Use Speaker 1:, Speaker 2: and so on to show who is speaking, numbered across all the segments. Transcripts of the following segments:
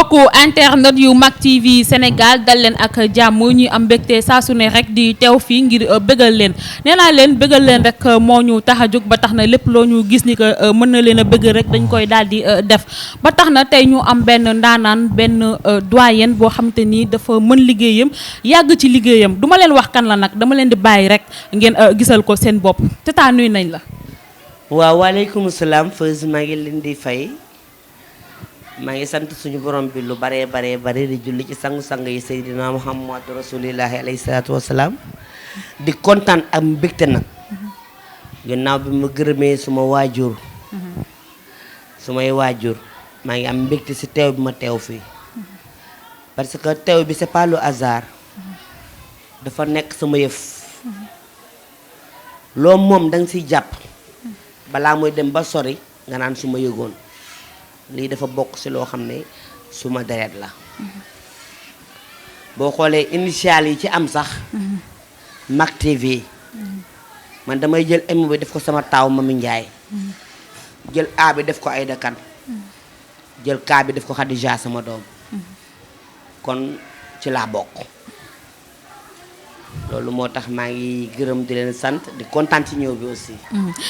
Speaker 1: mbokku internet yu Mak TV Sénégal dal leen ak jàmm ñuy am mbégte saa su ne rek di teew fii ngir bëggal leen nee naa leen bëggal leen rek moo ñu tax a jóg ba tax na lépp loo ñu gis ni que mën na leen a bëgg rek dañ koy daal di def ba tax na tey ñu am benn ndaanaan benn doyen boo xamante ni dafa mën liggéeyam yàgg ci liggéeyam duma leen wax kan la nag dama leen di bàyyi rek ngeen gisal ko seen bopp Tata nuyu nañ la.
Speaker 2: waaw waaleykum salaam Feuz maa ngi leen di fay. maa ngi sant suñu borom bi lu bare di julli ci sangu-sang yi Seydina Muhammad rasulillahi alayhi salaatu wasalaam di kontaan ak mbégte nag gannaaw bi ma gërëmee sumay waajur maa ngi am mbégte ci teew bi ma teew fii parce que teew bi c'est pas le hasard dafa nekk sama yëf loo moom danga ciy jàpp balaa muy dem ba sori nga naan su ma yëgoon lii dafa bokk ci loo xam ne suma deret la boo xoolee initial yi ci am sax Mak TV man damay jël M bi def ko sama taaw Mami Njaay jël A bi def ko Aïda Kane jël K bi def ko Khadija sama doom kon ci laa bokk loolu moo tax maa ngi gërëm di leen sant di kontaan ci ñëw bi aussi.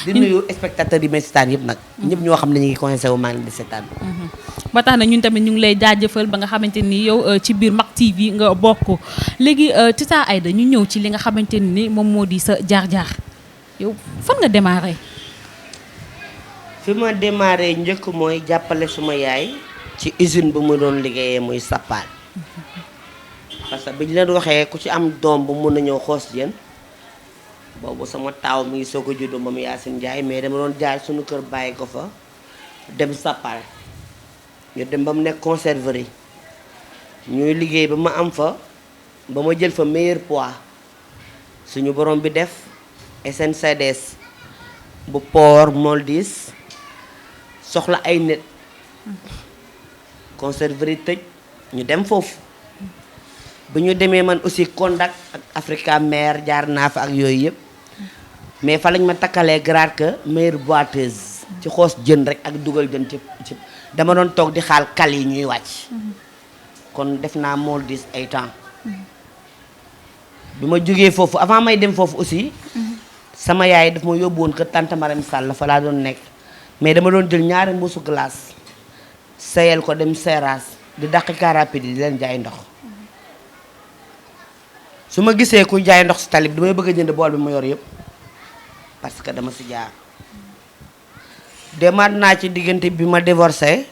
Speaker 2: di nuyu spectateurs yi may seetaan yëpp nag. ñëpp ñoo xam ne ñu ngi commencé wu maa ngi leen di seetaan.
Speaker 1: ba tax na ñun tamit ñu ngi lay jaajëfal ba nga xamante ni yow ci biir Mak TV nga bokk léegi Tata Aïda ñu ñëw ci li nga xamante ni moom moo di sa jaar-jaar yow fan nga démarré.
Speaker 2: fi ma démarré njëkk mooy jàppale suma yaay ci usine bu mu doon liggéeyee muy Sapal. parce que bi ñu leen waxee ku ci am doom bu mun na ñëw xoos jën boobu sama taaw mi ngi soog a juddu moom Yacine Ndiaye mais dama doon jaay suñu kër bàyyi ko fa dem Sapal ñu dem ba mu nekk conserverie ñuy liggéey ba ma am fa ba ma jël fa meilleur poids suñu borom bi def SNCDS bu port Moldis soxla ay nit conserverie tëj ñu dem foofu bu ñu demee man aussi contact ak Africa Mer jaar naa fa ak yooyu yëpp mais fa lañ ma takkalee grade que meilleure boiteuse ci xoos jën rek ak dugal jën ci dama doon toog di xaal kal yi ñuy wàcc kon def naa Moldis ay temps bi ma jógee foofu avant may dem foofu aussi sama yaay daf ma yóbbu woon kër tante Marème Sall fa laa doon nekk mais dama doon jël ñaari mbuusu glace sayel ko dem Seras di dàqi car rapide yi di leen jaay ndox su ma gisee kuy jaay ndox si talib damay bëgg a jënd bool bi ma yor yëpp parce que dama si jaar demaat naa ci diggante bi ma divorcé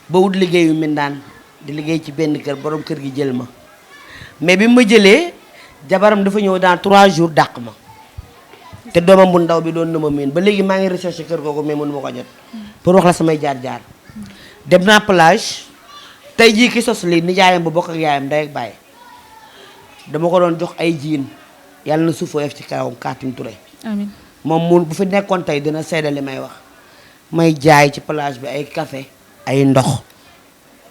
Speaker 2: ba wut liggéeyu mindaan di liggéey ci benn kër borom kër gi jël ma mais bi ma jëlee jabaram dafa ñëw dans 3 jours dàq ma te doomam bu ndaw bi doon na ma miin ba léegi maa ngi recherché kër googu mais mënu ma ko jot pour wax la samay jaar-jaar dem naa plage tey jii ki sos lii nijaayam bu bokk ak yaayam ndey ak baay dama ko doon jox ay jiin yàlla na suufoo yef ci kawam Kaatim Touré
Speaker 1: amiin
Speaker 2: moom mu bu fi nekkoon tey dina seede li may wax may jaay ci plage bi ay café ay ndox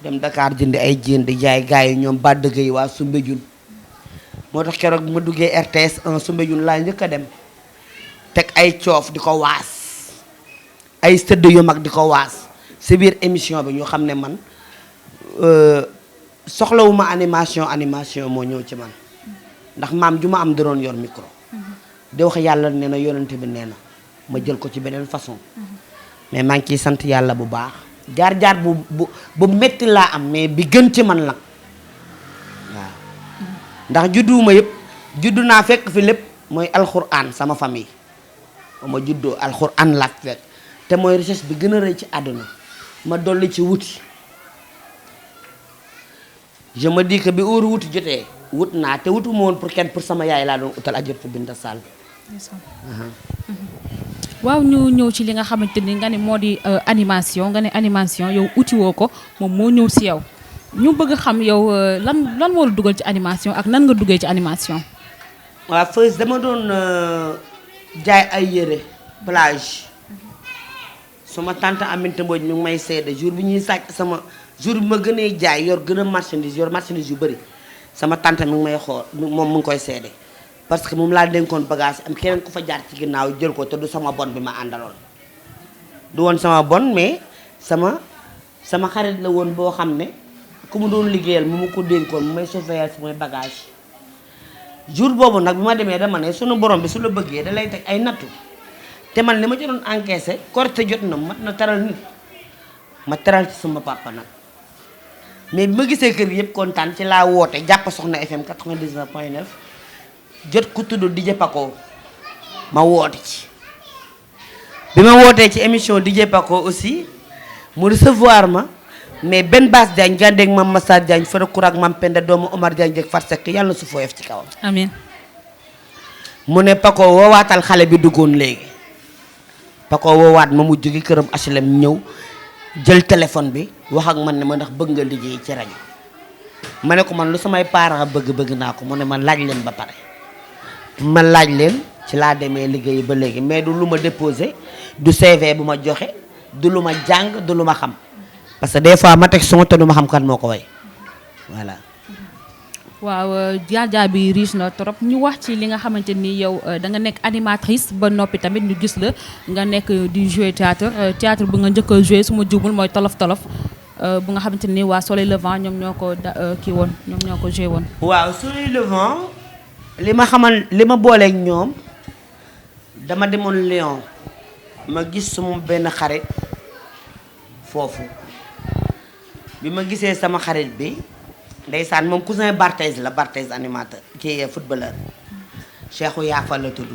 Speaker 2: dem Dakar jënd ay jiin di jaay gars yi ñoom ba dëgg yi waa Soumbédioune moo tax keroog ma duggee RTS 1 Soumbédioune laa njëkk a dem teg ay coof di ko waas ay sëdd yu mag di ko waas si biir émission bi ñu xam ne man soxlawuma animation moo ñëw ci man ndax maam ju ma am da doon yor micro di wax yàlla nee na yonente bi nee na ma jël ko ci beneen façon mais maa ngi ciy sant yàlla bu baax jaar-jaar bu metti laa am mais bi gën ci man la waaw ndax judduwuma yëpp juddu naa fekk fi lépp mooy alxuraan sama famille ma juddoo alxuraan laa fekk te mooy richesse bi gën a rëy ci àdduna ma dolli ci wuti je me dis que bi óoru wuti jotee wut naa te wutu ma woon pour kenn pour sama yaay laa doon utal ajot fu Binta Sall
Speaker 1: waaw ñu ñëw ci li nga xamante ni nga ne moo di animation nga ne animation yow uti woo ko moom moo ñëw si yow ñu bëgg xam yow lan moo la dugal ci animation ak nan nga duggee ci animation.
Speaker 2: waaw Feuz dama doon jaay ay yére plage sama tante Aminata Mbodj mi ngi may seede jour bi ñuy sàcc sama jour bi ma gënee jaay yor gën a marchandise yu bëri sama tante mi ngi may xool moom mu ngi koy seede parce que moom laa dénkoon bagage am keneen ku fa jaar ci ginnaaw jël ko te du sama bon bi ma àndaloon du woon sama bon mais sama xarit la woon boo xam ne ku mu doon liggéeyal mu ma ko dénkoon mu may surveiller samay bagage jour boobu nag bi ma demee dama ne sunu borom bi su la bëggee da lay teg ay nattu te man li ma ci doon encaissé korite jot na mat na teral nit ma teral ci sama papa nag mais bi ma gisee kër gi yëpp kontaan ci laa woote jàpp Soxna FM 99.9 jot ku tudd DJ Paco ma woote ci bi ma wootee ci émission DJ Paco aussi mu recevoir ma mais benn Bass Diagne gàndeeg mam Massa Diagne fara kuraak mam Penda doomu Omar Diagne jëg far sekk yàlla na su fooyof ci kawam
Speaker 1: amiin
Speaker 2: mu ne Paco woowaatal xale bi duggoon léegi Paco woowaat ma mu jóge këram HLM ñëw jël téléphone bi wax ak man ne ma ndax bëgg nga liggéey ci rajo ma ne ko man lu samay parents bëgg naa ko mu ne ma laaj leen ba pare ma laaj leen ci laa demee liggéey ba léegi mais du lu ma déposé du CV bu ma joxe du lu ma jàng du lu ma xam parce que des fois ma teg son te du ma xam kan moo ko way voilà.
Speaker 1: waaw jaar-jaar bi riche na trop ñu wax ci li nga xamante ni yow da nga nekk animatrice ba noppi tamit ñu gis la nga nekk di jouer théâtre bu nga njëkk a jouer su ma jubul mooy tolof tolof bu nga xamante ni waa Soleil Levant ñoom ñoo ko kii woon ñoom ñoo ko jouer woon.
Speaker 2: waaw Soleil Levant li ma booleeg ñoom dama demoon Lyon ma gis suma benn xarit foofu bi ma gisee sama xarit bi. ndeysaan moom cousin Barthez la Barthez animateur ci footballeur Cheikhou Yafa la tudd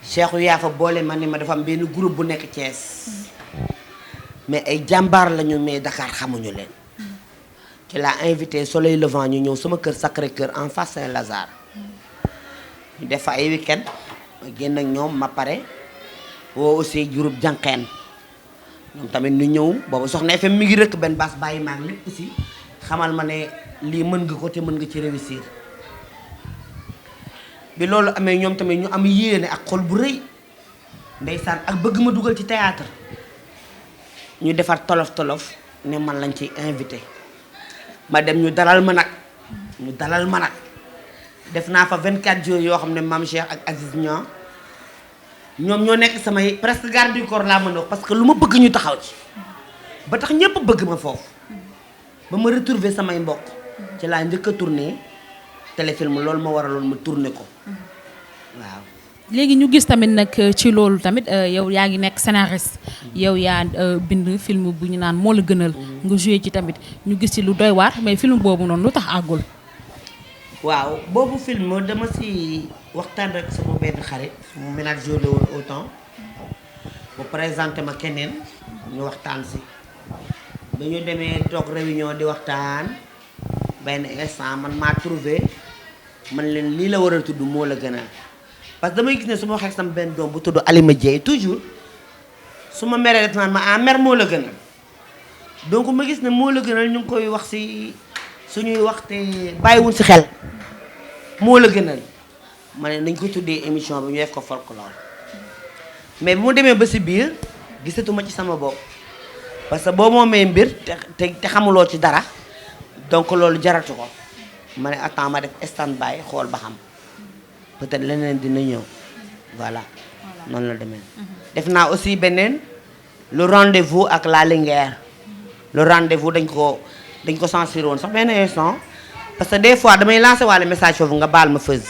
Speaker 2: Cheikhou Yafa boole ma ni ma dafa am benn groupe bu nekk Thiès mais ay jàmbaar lañu mais Dakar xamuñu leen ci laa invité Soleil Levant ñu ñëw sama kër Sacré-Cœur en face Saint-Lazare ñu def fa ay week-end ma génn ak ñoom ma pare woo aussi groupe jànqeen ñoom tamit ñu ñëw boobu Soxna FM mi ngi rëkk benn baas bàyyi maag lépp aussi xamal ma ne lii mën nga ko te mën nga ci réussir bi loolu amee ñoom tamit ñu am yéene ak xol bu rëy ndeysaan ak bëgg ma dugal ci théâtre ñu defar tolof tolof ne man lañ ciy invité ma dem ñu dalal ma nag def naa fa 24 jours yoo xam ne Mame Cheikh ak Aziz Niang ñoom ñoo nekk samay presque garde du corps laa mën a wax parce que lu ma bëgg ñu taxaw ci ba tax ñëpp bëgg ma foofu ba ma retrouver samay mbokk ci laa njëkk a tourné téléfilm loolu ma waraloon ma tourné ko waaw.
Speaker 1: léegi ñu gis tamit nag ci loolu tamit yow yaa ngi nekk scénariste yow yaa bind film bu ñu naan moo la gënal nga joué ci tamit ñu gis ci lu doy waar mais film boobu noonu lu tax àggul.
Speaker 2: waaw boobu film dama si waxtaan rek sama benn xarit mu ménage la woon autant bu présenté ma keneen ñu waxtaan si. ba ñu demee toog réunion di waxtaan benn instant man maa trouvé man leen lii la war a tudd moo la gënal parce que damay gis ne su ma waxee sama benn doom bu tudd Alima Dieye toujours su ma meree def naan ma mer moo la gënal donc ma gis ne moo la gënal ñu ngi koy wax si suñuy waxte bàyyiwuñ si xel moo la gënal ma ne nañ ko tuddee émission bi ñu def ko folklore mais bu mu demee ba si biir gisatuma ci sama bopp. parce que boo moomee mbir te xamuloo ci dara donc loolu jaratu ko ma ne attends ma def stand by xool ba xam peut-être leneen dina ñëw voilà noonu la demee. def naa aussi beneen le rendez-vous ak la Linguère le rendez-vous dañ ko censuré woon sax benn instant parce que des fois damay lancer waale message foofu nga baal ma fës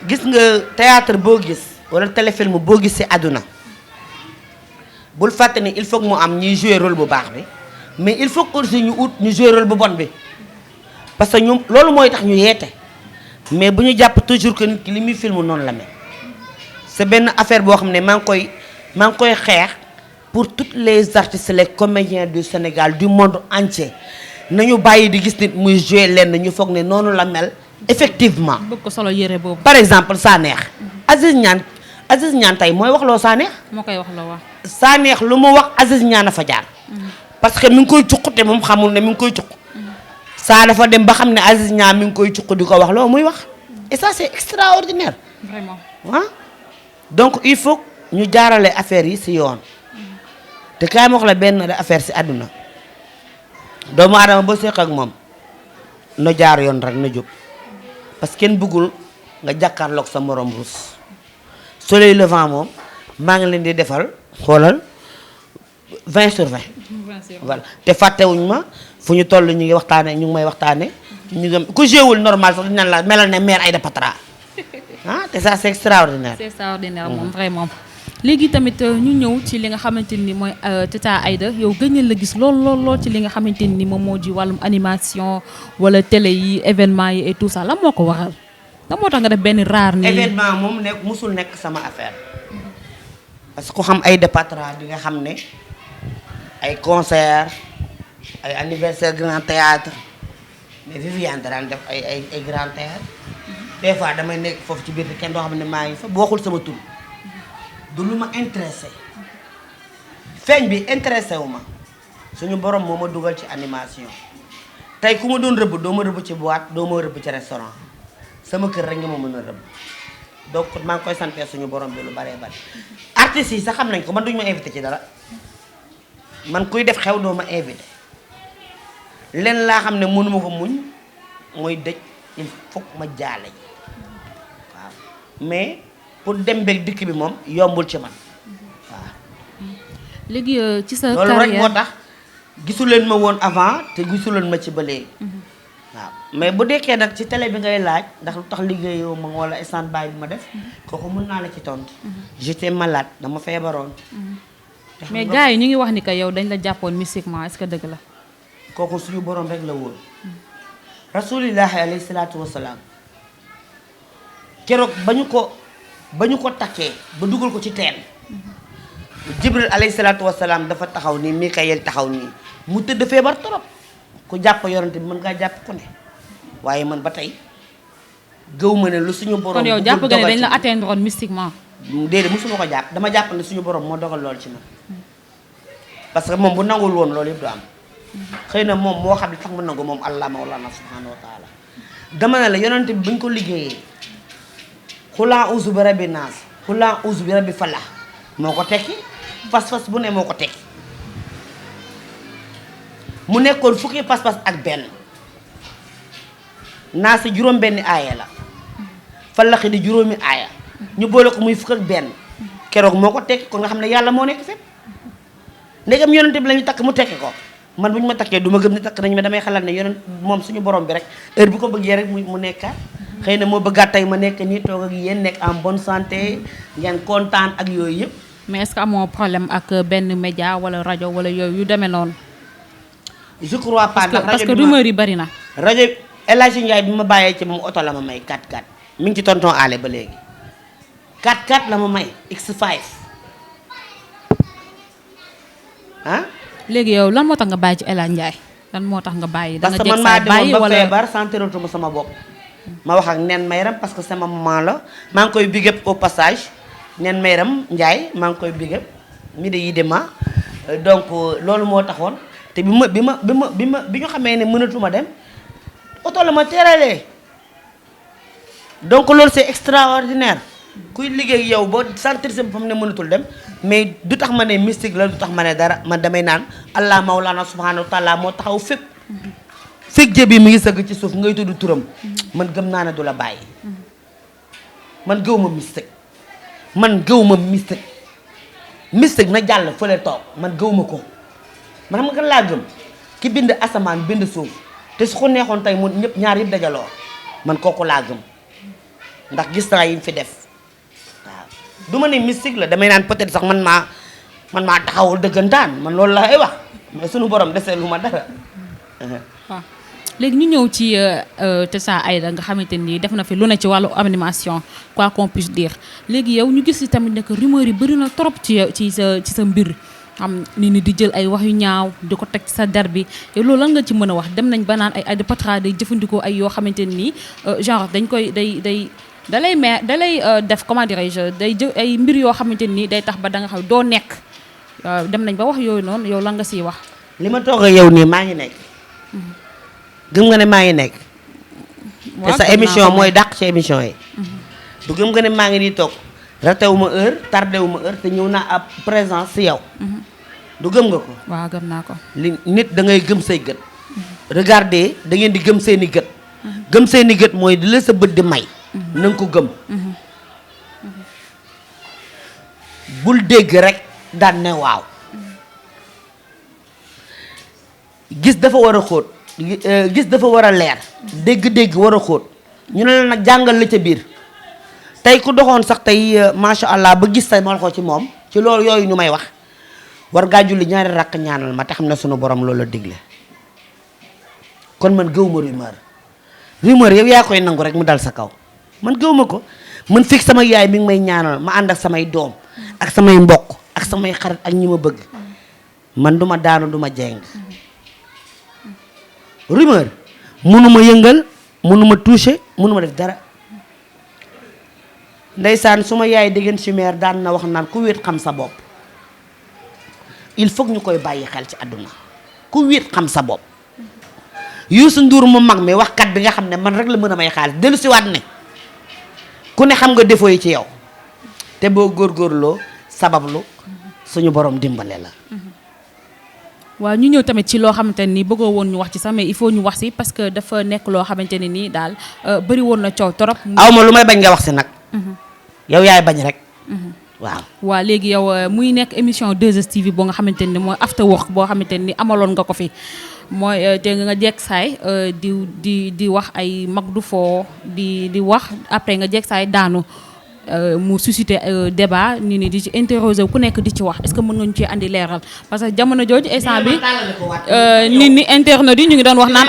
Speaker 2: gis nga théâtre boo gis wala téléfilm boo gis ci àdduna bul fàtte ni il faut que mu am ñuy jouer rôle bu baax bi mais il faut que aussi ñu ut ñu jouer rôle bu bon bi parce que ñoom loolu mooy tax ñu yeete mais bu ñu jàpp toujours que nit ki li muy film noonu la mel c'est benn affaire boo xam ne maa ngi koy xeex pour tous les artistes les comédiens du Sénégal du monde entier nañu bàyyi di gis nit muy jouer lenn ñu foog ne noonu la mel effectivement.
Speaker 1: bëgg ko solo yére boobu.
Speaker 2: par exemple Saneex Aziz Niane tey mooy wax loo Saneex.
Speaker 1: moo koy wax loo wax.
Speaker 2: Saneex lu mu wax Aziz Niane a fa jaar. parce que mi ngi koy cuq te moom xamul ne mi ngi koy cuq. saa dafa dem ba xam ne Aziz Niane mi ngi koy cuq di ko wax loo muy wax. et ça c'est extraordinaire.
Speaker 1: vraiment
Speaker 2: ah donc il faut ñu jaarale affaire yi ci yoon. te kaay ma wax la benn affaire ci àdduna. doomu aadama boo seq ak moom na jaar yoon rek na jóg parce que kenn bëggul nga jàkkaarloog sa morom rus. Soleil Levant moom maa ngi leen di defal xoolal 20/20. voilà te fàttewuñ ma fu ñu toll ñu ngi waxtaane ñu ngi may waxtaane ñu ngi ku jéewul normal sax dinañ la melal ne mère Aïda Patra ah te ça c'est extraordinaire.
Speaker 1: c'est extraordinaire moom vraiment. léegi tamit ñu ñëw ci li nga xamante ni mooy Tata Aïda yow gëj nañ la gis lool ci li nga xamante ni moom moo di wàllum animation wala télé yi événement yi et tout ça lan moo ko waral lan moo tax nga def benn rare nii.
Speaker 2: événement moom musul nekk sama affaire parce que ku xam Aïda Patra di nga xam ne ay concert ay anniversaire grand théâtre mais Viviane daan def ay grand théâtre des fois damay nekk foofu ci biir kenn doo xam ne maa ngi fa bu waxul sama tur du lu ma intéressé feeñ bi intéressé wu ma suñu borom moo ma dugal ci animation tey ku ma doon rëbb doo ma rëbb ci boîte doo ma rëbb ci restaurant sama kër rek nga ma mën a rëbb donc maa ngi koy sante suñu borom bi lu baree bari artistes yi sax xam nañ ko man duñu ma invité ci dara man kuy def xew doo ma invité leen laa xam ne mënuma ko muñ mooy dëj il faut ma jaale ji waaw mais pour dem beeg dikk bi moom yombul ci man waaw.
Speaker 1: léegi ci sa
Speaker 2: loolu
Speaker 1: carrière
Speaker 2: rek moo tax gisuleen ma woon avant te gisuleen ma ci ba léegi. waaw mais bu dekkee nag ci télé bi ngay laaj ndax lu tax liggéeyoo ma wala stand by bi ma def. kooku mën naa la ci tontu. j'étais malade dama feebaroon.
Speaker 1: mais gars yi ñu ngi wax ni que yow dañ la jàppoon mystiquement est-ce que dëgg la.
Speaker 2: kooku suñu borom rek la woon. rasulillahi alayhi salaatu wasalaam keroog ba ñu ko takkee ba dugal ko ci teen. jibril alayhi salaatu wasalaam dafa taxaw nii Mikaël taxaw nii mu tëdd feebar torop ku jàpp yorante bi mën ngaa jàpp ku ne waaye man ba tey gëw ma ne lu suñu borom.
Speaker 1: kon yow jàpp nga ne dañ la atteindre woon mystiquement.
Speaker 2: déedéet mosuma ko jàpp dama jàpp ne suñu borom moo dogal lool ci man parce que moom bu nangul woon loolu yëpp du am. xëy na moom moo xam ne tax mu nangu moom allah mawlana subhanahu wa taala dama ne la yonante bi buñ ko liggéeyee xulaa usu bi rabbi naas xulaa usu bi rabbi falax moo ko tekki fas-fas bu ne moo ko tekki mu nekkoon fukki pas-pas ak benn naas si juróom benni aaya la falaxi di juróomi aaya ñu boole ko muy fukk ak benn keroog moo ko tekki kon nga xam ne yàlla moo nekk fépp ndegam yonante bi la ñu takk mu tekki ko man bu ñu ma takkee du ma gëm ni takk nañu ma damay xalaat ne yonent moom suñu borom bi rek heure bu ko bëggee rek mu nekkaat xëy na moo bëggaat tey ma nekk nii toog ak yéen nekk en bonne santé ngeen kontaan ak yooyu yëpp.
Speaker 1: mais est-ce que amoo problème ak benn média wala rajo wala yooyu yu demee noonu.
Speaker 2: je crois pas ndax
Speaker 1: parce que rumeur yi bari na.
Speaker 2: rajo El Hadji Ndiaye bi ma bàyyee ci moom oto la ma may 4x4 mi ngi ci tonton Allé ba léegi 4x4 la ma may X5 ah.
Speaker 1: léegi yow lan moo tax nga bàyyi ci El Hadji Ndiaye lan moo tax nga bàyyi. da nga
Speaker 2: parce que man maa demoon ba feebar santiratuma sama bopp. ma wax ak nen mayram parce que sama maman la maa ngi koy big up au passage nen mayram Ndiaye maa ngi koy big up mi de yi dema donc loolu moo taxoon te bi ñu xamee ne mënatuma dem oto la ma teralee donc loolu c'est extraordinaire kuy liggéey yow boo sentir sa boppam ne mënatul dem mais du tax ma ne mystique la du tax ma ne dara man damay naan allah mawlana subhanahu wa taala moo taxaw fépp fekk jë bi mi ngi sëgg ci suuf ngay tudd turam man gëm naa ne du la bàyyi man gëw ma mystique mystique na jàll fële toog man gëw ma ko man xam nga kan laa gëm ki bind asamaan bind suuf te su ko neexoon tey mu ñëpp ñaar yëpp dajaloo man kooku laa gëm ndax gis naa yi mu fi def waaw du ma ne mystique la damay naan peut-être sax man maa taxawul dëggantaan man loolu la ay wax mais sunu borom desee lu ma dara
Speaker 1: waaw léegi ñu ñëw ci Tata Aïda nga xamante ni def na fi lu ne ci wàllu animation quoi qu'on puisse dire léegi yow ñu gis ci tamit ne que rumeur yi bëri na trop ci sa mbir xam ni di jël ay wax yu ñaaw di ko teg ci sa der bi yow loolu lan nga ci mën a wax dem nañ ba naan ay Aïda Patra day jëfandikoo ay yoo xamante nii genre dañ koy dalay def comment dirais-je day jël ay mbir yoo xamante nii day tax ba da nga xam doo nekk dem nañ ba wax yooyu noonu yow lan nga siy wax.
Speaker 2: li ma toog ak yow nii maa ngi nekk. gëm nga ne maa ngi nekk. te sa émission mooy dàq ci émission yi. du gëm nga ne maa ngi nii toog ratewu ma heure tardé wu ma heure te ñëw naa ab présence si yow. du gëm nga ko.
Speaker 1: waaw gëm naa ko.
Speaker 2: li nit da ngay gëm say gët. regardez da ngeen di gëm seeni gët. gëm seeni gët mooy di la sa bët di may. na nga ko gëm. bul dégg rek daan ne waaw. gis dafa war a xóot gis dafa war a leer dégg-dégg war a xóot ñu ne la nag jàngal la ca biir tey ku doxoon sax tey macha allah ba gis say mal ko ci moom ci loolu yooyu ñu may wax war ngaa julli ñaari rakk ñaanal ma te xam ne sunu borom loolu la digle kon man gëwuma rumeur yow yaa koy nangu rek mu dal sa kaw man gëwuma ko man fekk sama yaay mi ngi may ñaanal ma ànd ak samay doom ak samay mbokk ak samay xarit ak ñi ma bëgg man duma daanu duma jeng rumeur mënuma yëngal mënuma toucher mënuma def dara ndeysaan suma yaay déggeen ci meer daan na wax naan ku wéet xam sa bopp il faut ñu koy bàyyi xel ci àdduna ku wéet xam sa bopp Youssou Ndour mu mag mi waxkat bi nga xam ne man rek la mën a may xaalis dellu si waat ne ku ne xam nga défaut yi ci yow te boo góorgóorloo sabablu suñu borom dimbale la.
Speaker 1: waaw ñu ñëw tamit ci loo xamante ne nii bëggoo woon ñu wax ci sax mais il faut ñu wax si parce que dafa nekk loo xamante ne nii daal bëri woon na coow torop.
Speaker 2: aw ma lu may bañ nga wax si nag. yow yaay bañ rek. waaw.
Speaker 1: waaw léegi yow muy nekk émission 2STV boo nga xamante ni mooy after work boo xamante ni amaloon nga ko fi mooy te nga jekk saay di wax ay mag du foo di wax après nga jekk saay daanu mu suscité débat ni di ci interroger ku nekk di ci wax est-ce que mën nga ñu ci andi leeral parce que jamono jooju instant bi nit ñi internet yi ñu ngi doon wax naan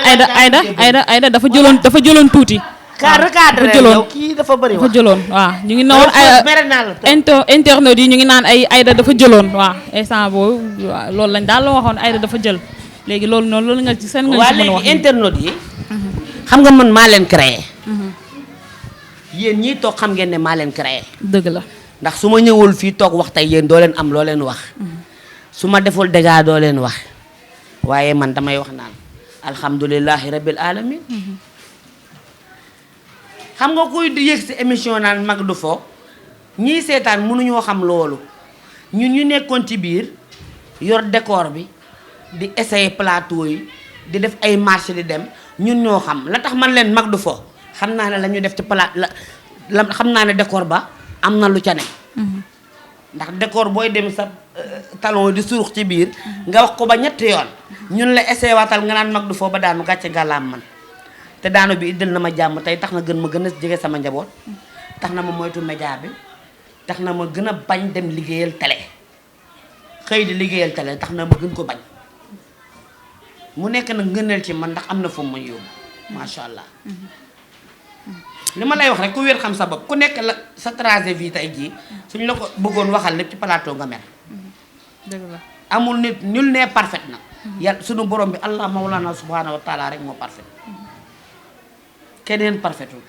Speaker 1: Aïda dafa jëloon tuuti.
Speaker 2: dafa jëloon kii dafa bëri wax
Speaker 1: dafa jëloon waaw ñu ngi newoon internet yi ñu ngi naan ay Aïda dafa jëloon waaw instant boobu loolu lañ daal la waxoon Aïda dafa jël léegi loolu noonu loolu nga ci seen nga ci mën a wax
Speaker 2: léegi internet yi xam nga man maa leen créé yéen ñii toog xam ngeen ne maa leen créé
Speaker 1: dëgg la
Speaker 2: ndax su ma ñëwul fii toog wax tey yéen doo leen am loo leen wax su ma deful dégâts doo leen wax waaye man damay wax naan alhamdulilahi rabbil alamin xam nga kuy yëg si émission naan mag du fo ñii seetaan mënuñoo xam loolu ñun ñu nekkoon ci biir yor décor bi di essayer plateau yi di def ay marché di dem ñun ñoo xam la tax man leen mag du fo xam naa ne la ñu def ci la xam naa ne décor ba am na lu ca ne ndax décor booy dem sa talon di surux ci biir nga wax ko ba ñetti yoon ñun la essayer waatal nga naan mag du fo ba daanu gàcce gàllaam man te daanu bi iddil na ma jàmm tey tax na gën ma gën a jege sama njaboot tax na ma moytu média bi tax na ma gën a bañ dem liggéeyal télé xëy di liggéeyal télé tax na ma gën ko bañ mu nekk nag ngëneel ci man ndax am na fu mu ma yóbbu macha allah li ma lay wax rek ku wér xam sa bopp ku nekk la sa tracé vie tey jii suñ la ko bëggoon waxal lépp ci plateau nga mel
Speaker 1: dëgg la
Speaker 2: amul nit ñul nee parfait nag yàlla sunu borom bi allah mawlana subhanahu wa taala rek moo parfait keneen parfaitul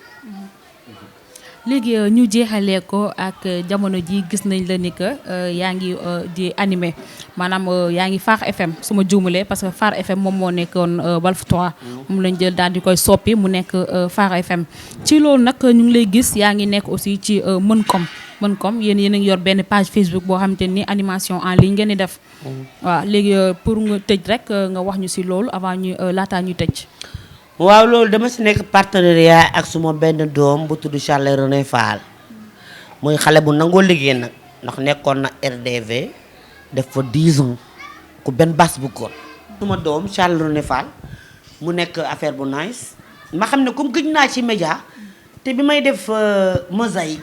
Speaker 1: léegi ñu jeexalee ko ak jamono ji gis nañ la ni que yaa ngi di animé maanaam yaa ngi Far FM su ma juumalee parce que Far FM moom moo nekkoon Walf 3 moom lañ jël daal di koy soppi mu nekk Far FM ci loolu nag ñu ngi lay gis yaa ngi nekk aussi ci Meuncom yéen a ngi yor benn page Facebook boo xamante ni animation en ligne ngeen di def waaw léegi pour nga tëj rek nga wax ñu si loolu avant ñu laataa ñu tëj.
Speaker 2: waaw loolu dama si nekk partenariat ak suma benn doom bu tudd Charles René Fall muy xale bu nangoo liggéey nag ndax nekkoon na RDV def fa 10 ans ku benn bas bu góor suma doom Charles René Fall mu nekk affaire bu nice ma xam ne comme gëj naa ci média te bi may def mosaïque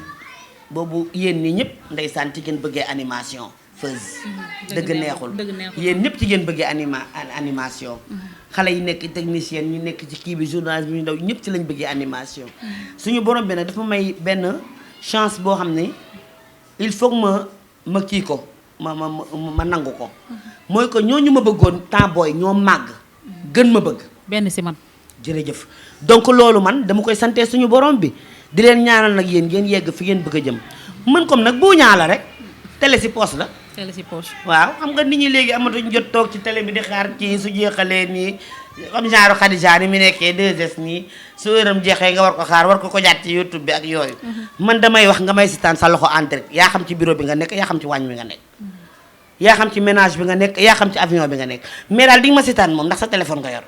Speaker 2: boobu yéen ñi ñëpp ndeysaan ci ngeen bëggee animation feuse dëgg neexul yéen ñëpp ci ngeen bëggee animation xale yi nekk technicien ñu nekk ci kii bi journaliste bi ñu ndaw ñëpp ci lañ bëggee animation suñu borom bi nag dafa may benn chance boo xam ne il faut ma kii ko ma nangu ko mooy que ñooñu ma bëggoon temps booy ñoo màgg gën ma bëgg
Speaker 1: benn si man
Speaker 2: jërëjëf donc loolu man dama koy sante suñu borom bi di leen ñaanal nag yéen ngeen yegg fi ngeen bëgg a jëm mën comme nag bu ñaala rek télé si poche la
Speaker 1: télé si poche
Speaker 2: waaw xam nga nit ñi léegi amatuñ jot toog ci télé bi di xaar ci su jeexalee nii comme genre Khadija ni mu nekkee 2S nii su heure jeexee nga war ko xaar war ko jaat ci YouTube bi ak yooyu man damay wax nga may sitaan sa loxo en direct yaa xam ci bureau bi nga nekk yaa xam ci waañ bi nga nekk yaa xam ci ménage bi nga nekk yaa xam ci avion bi nga nekk mais daal di nga ma sitaan moom ndax sa téléphone nga yor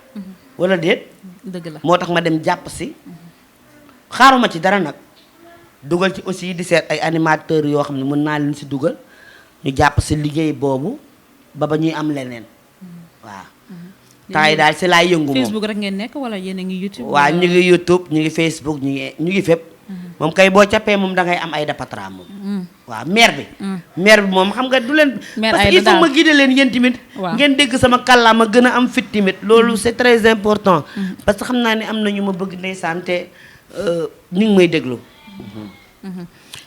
Speaker 2: wala déet
Speaker 1: dëgg la
Speaker 2: moo tax ma dem jàpp si xaaruma ci dara nag dugal ci aussi di seet ay animateurs yoo xam ne mën naa leen si dugal ñu jàpp si liggéey boobu ba ñuy am leneen waaw temps yi daal si laay yëngu moom.
Speaker 1: Facebook rek ngeen nekk wala yéen a ngi YouTube.
Speaker 2: waaw ñu ngi YouTube ñu ngi Facebook ñu ngi fépp. moom kay boo cappee moom da ngay am ay dapatra moom. waaw maire bi. maire bi moom xam nga du leen. parce que il faut ma guider leen yéen tamit. ngeen dégg sama kàllaama gën a am fit tamit loolu c'est très important. parce que xam naa ne am na ñu ma bëgg ndeysaan te ñu ngi may déglu.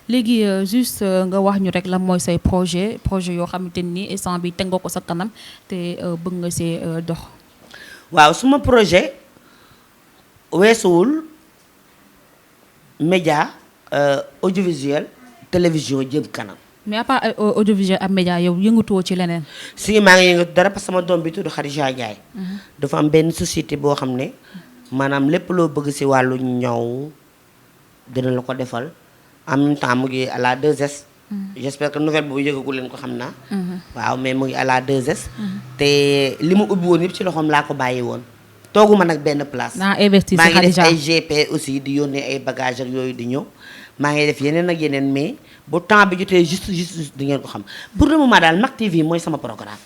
Speaker 1: léegi juste nga wax ñu rek lan mooy say projet yoo xamante ni instant bi teg nga ko sa kanam te bëgg nga see dox.
Speaker 2: waaw suma projet weesuwul média audiovisuel télévision jëm kanam.
Speaker 1: mais à part audiovisuel ak média yow yëngatuwoo ci leneen.
Speaker 2: si maa ngi yëngatu dara parce que sama doom bi tudd Khadija Ndiaye. dafa am benn société boo xam ne maanaam lépp loo bëgg si wàllu ñaw dina la ko defal. en même temps mu ngi à la 2S. j'espère que nouvelle boobu yëgagu leen ko xam naa. waaw mais mu ngi à la 2S. te li mu ubbi woon yëpp ci loxoom laa ko bàyyi woon. tooguma nag benn place.
Speaker 1: naa investir si
Speaker 2: maa ngi def
Speaker 1: Khadija
Speaker 2: ay GP aussi di yónnee ay bagages ak yooyu di ñëw. maa ngi def yeneen ak yeneen mais bu temps bi jotee juste di ngeen ko xam pour le moment daal Mak TV mooy sama programme.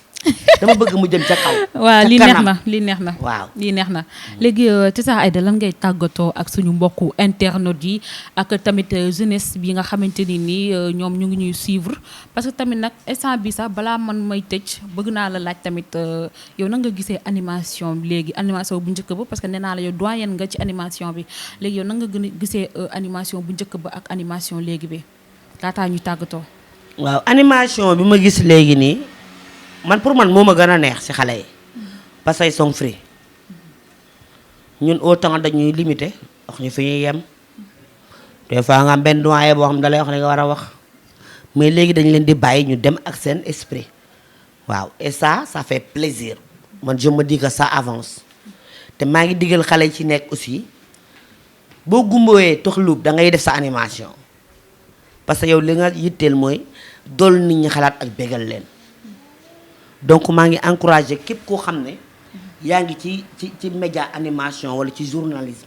Speaker 2: dama bëgg mu jëm ca kaw.
Speaker 1: waaw lii neex na
Speaker 2: waaw
Speaker 1: lii neex na léegi Tata Aïda lan ngay tàggatoo ak suñu mbokku internautes yi ak tamit jeunesse bi nga xamante ni nii ñoom ñu ngi ñuy suivre parce que tamit nag instant bi sax balaa man may tëj bëgg naa la laaj tamit yow na nga gisee animation léegi animation bu njëkk ba parce que nee naa la yow doyen nga ci animation bi léegi yow na nga gën a gisee animation bu njëkk ba ak animation léegi bi laataa ñu tàggatoo.
Speaker 2: waaw animation bi ma gis léegi nii. man pour man moo ma gën a neex ci xale yi parce que ils sont free ñun autant dañuy limité wax ñu fi ñuy yem des fois nga am benn doyen boo xam ne da lay wax ne nga war a wax mais léegi dañ leen di bàyyi ñu dem ak seen esprit waaw et ça fait plaisir man je me dis que ça avance te maa ngi digal xale yi ci nekk aussi boo gumbawee toxluub da ngay def sa animation parce que yow li nga yitteel mooy dool nit ñi xalaat ak bégal leen. donc maa ngi encouragé képp koo xam ne yaa ngi ci média animation wala ci journalisme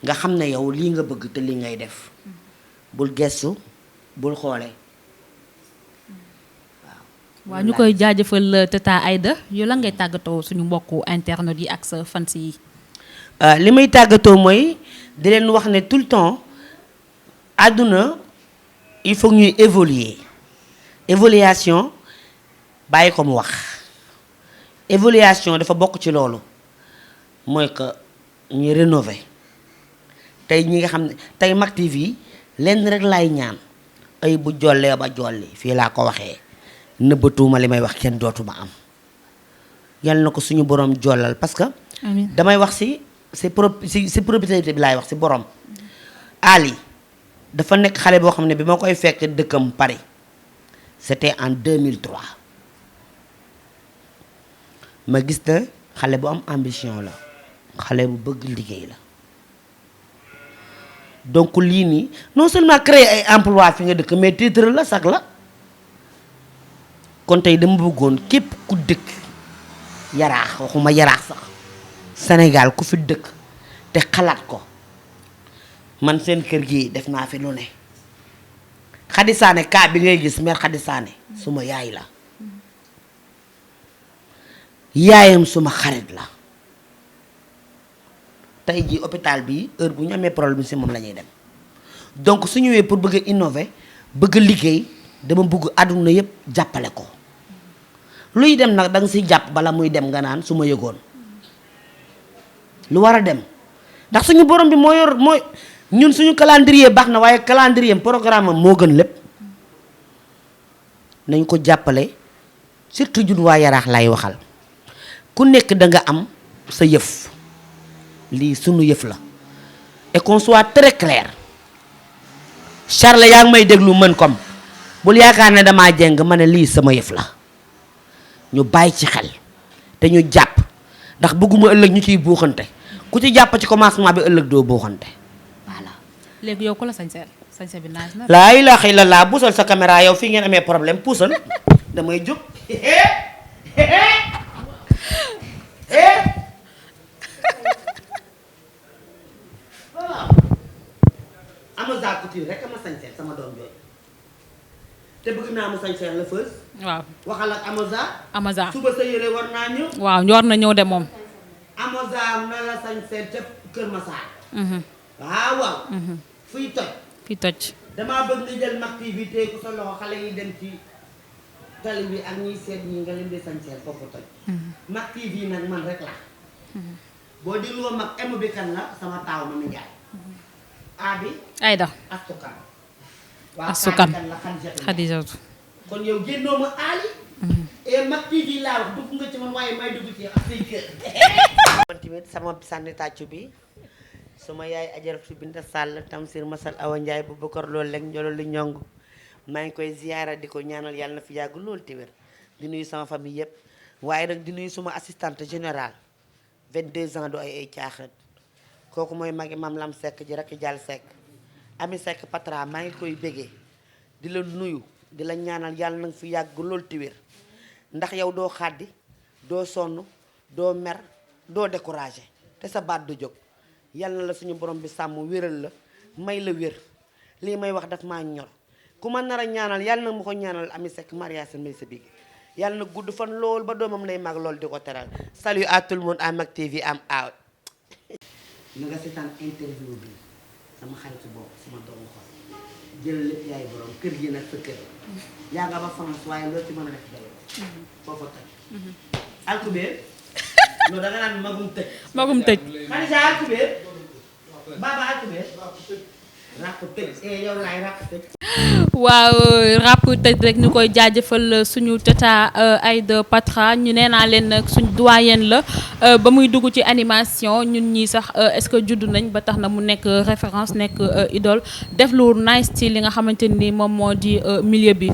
Speaker 2: nga xam ne yow lii nga bëgg te lii ngay def bul gestu bul xoole
Speaker 1: waaw ñu koy jaajëfal Tata Aïda yow la ngay tàggatoo suñu mbokku internet yi ak sa fans yi.
Speaker 2: li may tàggatoo mooy di leen wax ne tout le temps àdduna il faut ñuy évaluation bàyyi ko mu wax évaluation dafa bokk ci loolu mooy que ñuy rénover tey ñi nga xam ne tey Mak TV lenn rek laay ñaan ay bu jollee ba jolli fii laa ko waxee nëbbatuuma li may wax kenn dootuma am yal na ko suñu borom jollal parce que damay wax si propriété bi laay wax si borom Ali dafa nekk xale boo xam ne bi ma koy fekk dëkkam Paris c'était en 2003 ma gis na xale bu am ambition la xale bu bëgg liggéey la donc lii nii non seulement créer ay emploi fi nga dëkk mais titre la sax la kon tey dama bëggoon képp ku dëkk yaraax waxuma yaraax sax Sénégal ku fi dëkk te xalaat ko man seen kër gi def naa fi lu ne Khady Sané kaa bi ngay gis mère Khady Sané suma yaay la yaayam suma xarit la tey jii hôpital bi heure bu ñu amee problème si moom la ñuy dem donc su ñëwee pour bëgg a innover bëgg a liggéey dama bëgg àdduna yépp jàppale ko luy dem nag danga siy jàpp bala muy dem nga naan su ma yëgoon lu war a dem ndax suñu borom bi moo yor mooy ñun suñu calendrier baax na waaye calendrier programme am moo gën lépp nañ ko jàppale surtout jun waa yaraax lay waxal ku nekk da nga am sa yëf lii sunu yëf la et qu'on soit très clair Charles yaa ngi may déglu mën comme bul yaakaar ne damaa jeng ma ne lii sama yëf la ñu bàyyi ci xel te ñu jàpp ndax bëgguma ëllëg ñu ciy buuxante ku ci jàpp ci commencement bi ëllëg doo buuxante voilà.
Speaker 1: léegi yow ku la sañse bi naaj na.
Speaker 2: laa ilaaha illallaah puusal sa caméra yow fii ngeen amee problème puusal damay jóg. Amazon Couture rek ama sañse sama doom jooju te bëgg naa mu sañseel la fës.
Speaker 1: waaw
Speaker 2: waxal ak
Speaker 1: Amaza.
Speaker 2: suba sa yére war naa ñëw.
Speaker 1: waaw ñor na ñëw de moom.
Speaker 2: Amaza na la sañseel ca Kër Massar. waaw. fuy toj.
Speaker 1: fi toj.
Speaker 2: damaa bëgg nga jël Mak TV téye ko sa loxo xale yi dem ci tali bi ak ñiy seet ñi nga leen di sañseel foofu toj. Mak TV nag man rek la. boo dégloo mag M bi kan la sama taaw ma mi Njaay. Abi.
Speaker 1: Aïda.
Speaker 2: Astukan.
Speaker 1: Astukan
Speaker 2: kan la
Speaker 1: Xadijatu.
Speaker 2: kon yow génnoo ma aali. et Mak TV laa wax dugg nga ci man waaye may dugg ci ak say kër. man tamit sama sànni tàccu bi suma yaay ajaratu Binta Sall Tamsir Masal Awa Ndiaye bu Bokar loolu rek njolo lu ñong maa ngi koy ziyaara di ko ñaanal yàlla na fi yàgg loolu te wér di nuyu sama famille yëpp waaye nag di nuyu suma assistante générale 22 ans du ay caaxaan kooku mooy magi Mam Lam Seck ji rakk Jàll Seck Ami Seck Patra maa ngi koy bégee di la nuyu di la ñaanal yàlla na fi yàgg loolu te wér ndax yow doo xàddi doo sonn doo mer doo découragé te sa baat du jóg yàlla na la suñu borom bi sàmm wéral la may la wér lii may wax daf maa ñor ku ma nar a ñaanal yàlla na ma ko ñaanal Ami Seck mariage may sa bigi yàlla na gudd fan lool ba doomam lay mag lool di ko teral salut à tout le monde à Mak TV am out na nga seetaan interview bi sama xaritu bopp sama doomu xol jël lépp yaay borom kër gi nag sa kër yaa nga ba France waaye loo ci mën a def day foofu toj alkubéer loolu da nga naan magum tëj
Speaker 1: magum tëj.
Speaker 2: Xadija alkubéer baba alkubéer ràpp tëj yow laay ràpp tëj
Speaker 1: waaw ràpp tëj rek ñu koy jaajëfal suñu tata Aïda Patra ñu nee naa leen nag suñ doyenne la ba muy dugg ci animation ñun ñii sax est-ce que judd nañ ba tax na mu nekk référence nekk idole def lu nice ci li nga xamante ni moom moo di milieu bi.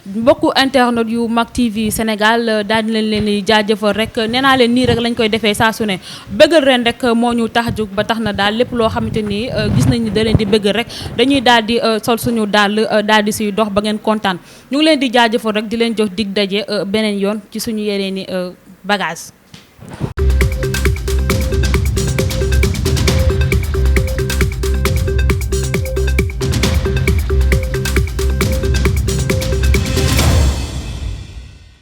Speaker 1: mbokku internet yu Mak TV Sénégal daal di leen di jaajëfal rek nee naa leen nii rek lañ koy defee saa su ne bëggal ren rek moo ñu tax a jóg ba tax na daal lépp loo xamante ni gis nañ ni da leen di bëggal rek dañuy daal di sol suñu daal di siy dox ba ngeen kontaan ñu ngi leen di jaajëfal rek di leen jox dig daje beneen yoon ci suñu yeneen i bagage